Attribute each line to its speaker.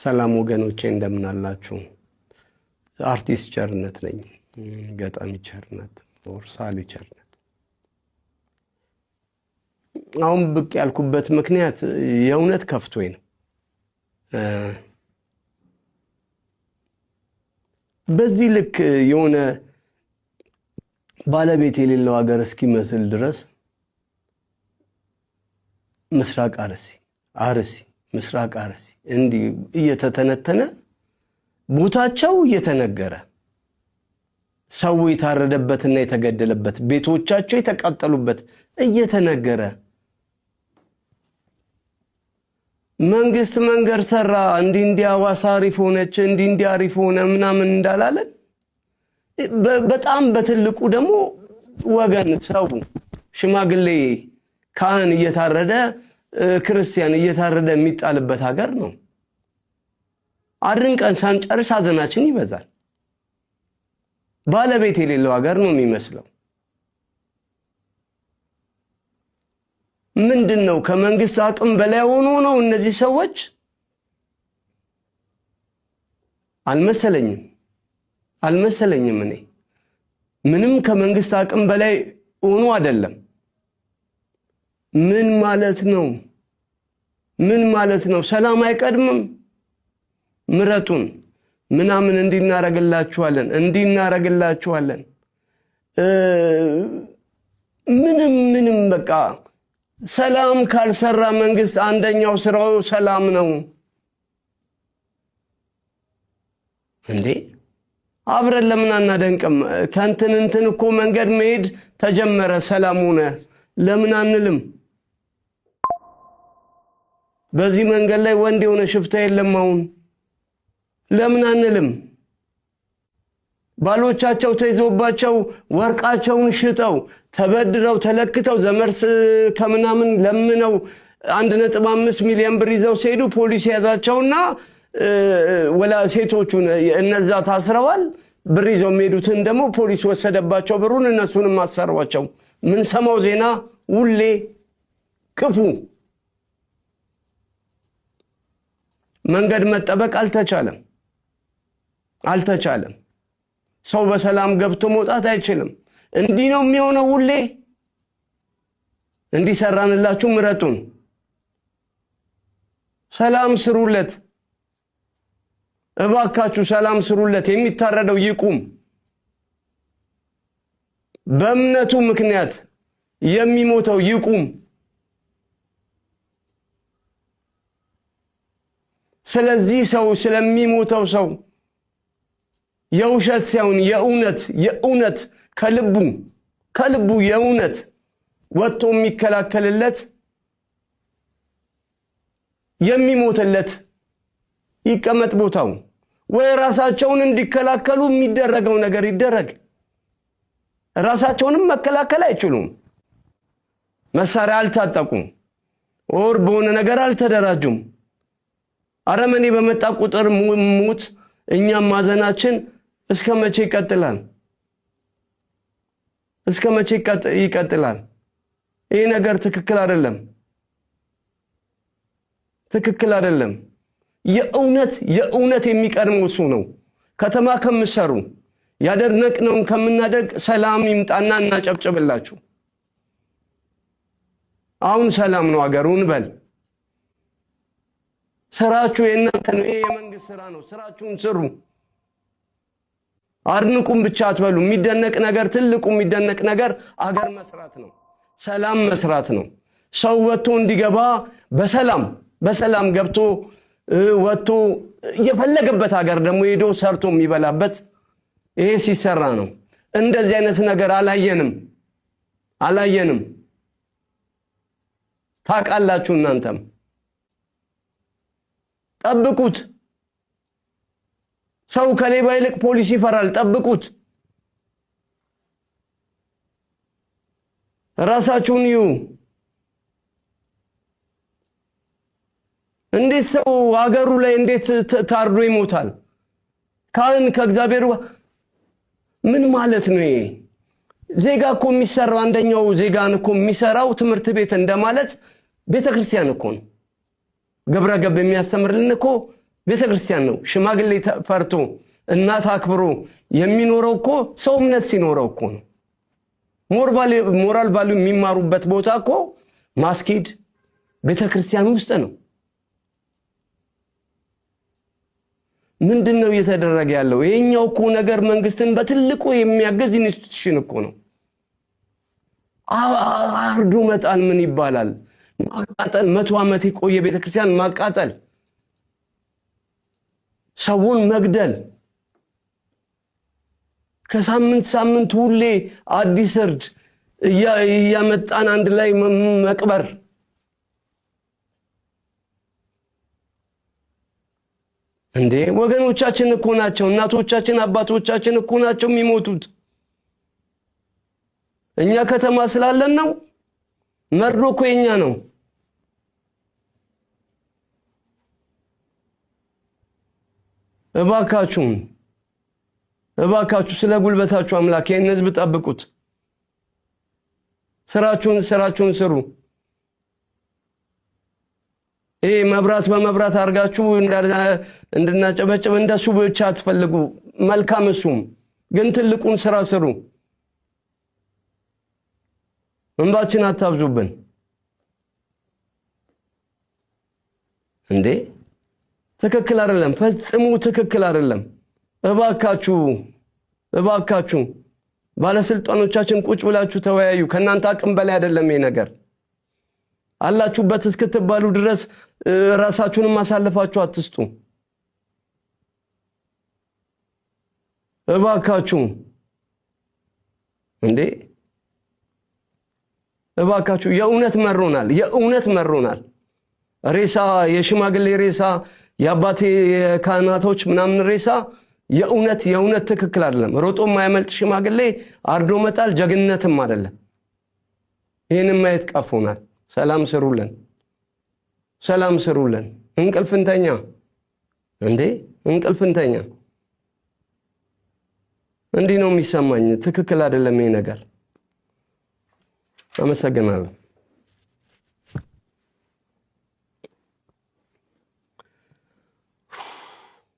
Speaker 1: ሰላም ወገኖቼ እንደምን አላችሁ? አርቲስት ቸርነት ነኝ። ገጣሚ ቸርነት or ሰዓሊ ቸርነት። አሁን ብቅ ያልኩበት ምክንያት የእውነት ከፍቶኝ ነው። በዚህ ልክ የሆነ ባለቤት የሌለው ሀገር እስኪመስል ድረስ ምስራቅ አርሲ፣ አርሲ፣ ምስራቅ አርሲ እንዲህ እየተተነተነ፣ ቦታቸው እየተነገረ፣ ሰው የታረደበትና የተገደለበት፣ ቤቶቻቸው የተቃጠሉበት እየተነገረ፣ መንግስት መንገድ ሰራ፣ እንዲህ እንዲህ ሐዋሳ አሪፍ ሆነች፣ እንዲህ እንዲህ አሪፍ ሆነ ምናምን እንዳላለን፣ በጣም በትልቁ ደግሞ ወገን ሰው፣ ሽማግሌ፣ ካህን እየታረደ፣ ክርስቲያን እየታረደ የሚጣልበት ሀገር ነው። አድንቀን ሳንጨርስ ሀዘናችን ይበዛል። ባለቤት የሌለው ሀገር ነው የሚመስለው። ምንድን ነው? ከመንግስት አቅም በላይ ሆኖ ነው እነዚህ ሰዎች? አልመሰለኝም፣ አልመሰለኝም። እኔ ምንም ከመንግስት አቅም በላይ ሆኖ አይደለም። ምን ማለት ነው? ምን ማለት ነው? ሰላም አይቀድምም? ምረጡን ምናምን እንዲናረግላችኋለን፣ እንዲናረግላችኋለን። ምንም ምንም በቃ ሰላም ካልሰራ፣ መንግስት አንደኛው ስራው ሰላም ነው እንዴ? አብረን ለምን አናደንቅም? ከእንትን እንትን እኮ መንገድ መሄድ ተጀመረ፣ ሰላም ሆነ፣ ለምን አንልም? በዚህ መንገድ ላይ ወንድ የሆነ ሽፍታ የለም አሁን፣ ለምን አንልም? ባሎቻቸው ተይዞባቸው ወርቃቸውን ሽጠው፣ ተበድረው፣ ተለክተው፣ ዘመርስ ከምናምን ለምነው 1.5 ሚሊዮን ብር ይዘው ሲሄዱ ፖሊስ ያዛቸውና ወላ ሴቶቹን እነዛ ታስረዋል። ብር ይዘው የሚሄዱትን ደግሞ ፖሊስ ወሰደባቸው ብሩን፣ እነሱንም አሰሯቸው። ምንሰማው ዜና ሁሌ ክፉ። መንገድ መጠበቅ አልተቻለም፣ አልተቻለም። ሰው በሰላም ገብቶ መውጣት አይችልም። እንዲህ ነው የሚሆነው ሁሌ። እንዲሰራንላችሁ ምረጡን፣ ሰላም ስሩለት፣ እባካችሁ ሰላም ስሩለት። የሚታረደው ይቁም። በእምነቱ ምክንያት የሚሞተው ይቁም። ስለዚህ ሰው፣ ስለሚሞተው ሰው የውሸት ሳይሆን የእውነት፣ የእውነት ከልቡ፣ ከልቡ የእውነት ወጥቶ የሚከላከልለት፣ የሚሞትለት ይቀመጥ ቦታው፣ ወይ ራሳቸውን እንዲከላከሉ የሚደረገው ነገር ይደረግ። ራሳቸውንም መከላከል አይችሉም። መሳሪያ አልታጠቁም፣ or በሆነ ነገር አልተደራጁም። አረመኔ በመጣ ቁጥር ሙት፣ እኛም ማዘናችን እስከ መቼ ይቀጥላል? እስከ መቼ ይቀጥላል? ይህ ነገር ትክክል አይደለም። ትክክል አይደለም። የእውነት የእውነት የሚቀድመው እሱ ነው። ከተማ ከምሰሩ፣ ያደነቅነውን ከምናደርግ ሰላም ይምጣና እናጨብጭብላችሁ። አሁን ሰላም ነው አገሩ እንበል። ስራችሁ የእናንተ ነው። ይሄ የመንግስት ስራ ነው። ስራችሁን ስሩ። አድንቁም ብቻ አትበሉ። የሚደነቅ ነገር፣ ትልቁ የሚደነቅ ነገር አገር መስራት ነው። ሰላም መስራት ነው። ሰው ወጥቶ እንዲገባ፣ በሰላም በሰላም ገብቶ ወጥቶ የፈለገበት ሀገር ደግሞ ሄዶ ሰርቶ የሚበላበት ይሄ ሲሰራ ነው። እንደዚህ አይነት ነገር አላየንም፣ አላየንም። ታውቃላችሁ እናንተም፣ ጠብቁት። ሰው ከሌባ ይልቅ ፖሊስ ይፈራል። ጠብቁት። ራሳችሁን እዩ። እንዴት ሰው አገሩ ላይ እንዴት ታርዶ ይሞታል? ካህን ከእግዚአብሔር ምን ማለት ነው ይሄ? ዜጋ እኮ የሚሰራው፣ አንደኛው ዜጋን እኮ የሚሰራው ትምህርት ቤት እንደማለት ቤተ ክርስቲያን እኮ ነው። ግብረ ገብ የሚያስተምርልን እኮ ቤተ ክርስቲያን ነው። ሽማግሌ ፈርቶ እናት አክብሮ የሚኖረው እኮ ሰው እምነት ሲኖረው እኮ ነው። Moral value የሚማሩበት ቦታ እኮ ማስኬድ ቤተ ክርስቲያን ውስጥ ነው። ምንድን ነው እየተደረገ ያለው? ይሄኛው እኮ ነገር መንግስትን በትልቁ የሚያገዝ institution እኮ ነው። አርዶ መጣል ምን ይባላል? ማቃጠል፣ 100 ዓመት የቆየ ቤተክርስቲያን ማቃጠል፣ ሰውን መግደል፣ ከሳምንት ሳምንት ሁሌ አዲስ እርድ እያመጣን አንድ ላይ መቅበር። እንዴ ወገኖቻችን እኮ ናቸው። እናቶቻችን አባቶቻችን እኮ ናቸው የሚሞቱት። እኛ ከተማ ስላለን ነው። መርዶ እኮ የኛ ነው። እባካችሁን እባካችሁ ስለ ጉልበታችሁ አምላክ ይህን ህዝብ ጠብቁት። ስራችሁን ስራችሁን ስሩ። ይሄ መብራት በመብራት አድርጋችሁ እንድናጨበጭብ እንደሱ ብቻ አትፈልጉ። መልካም እሱም ግን ትልቁን ስራ ስሩ። እንባችን አታብዙብን እንዴ! ትክክል አይደለም፣ ፈጽሞ ትክክል አይደለም። እባካችሁ እባካችሁ ባለስልጣኖቻችን ቁጭ ብላችሁ ተወያዩ። ከእናንተ አቅም በላይ አይደለም ይሄ ነገር። አላችሁበት እስክትባሉ ድረስ ራሳችሁንም አሳልፋችሁ አትስጡ። እባካችሁ እንዴ እባካችሁ፣ የእውነት መሮናል፣ የእውነት መሮናል። ሬሳ፣ የሽማግሌ ሬሳ፣ የአባቴ የካህናቶች ምናምን ሬሳ የእውነት የእውነት ትክክል አይደለም። ሮጦ የማያመልጥ ሽማግሌ አርዶ መጣል ጀግንነትም አይደለም። ይህንም ማየት ቀፎናል። ሰላም ስሩልን፣ ሰላም ስሩልን። እንቅልፍንተኛ እንዴ እንቅልፍንተኛ። እንዲህ ነው የሚሰማኝ። ትክክል አይደለም ይሄ ነገር። አመሰግናለሁ።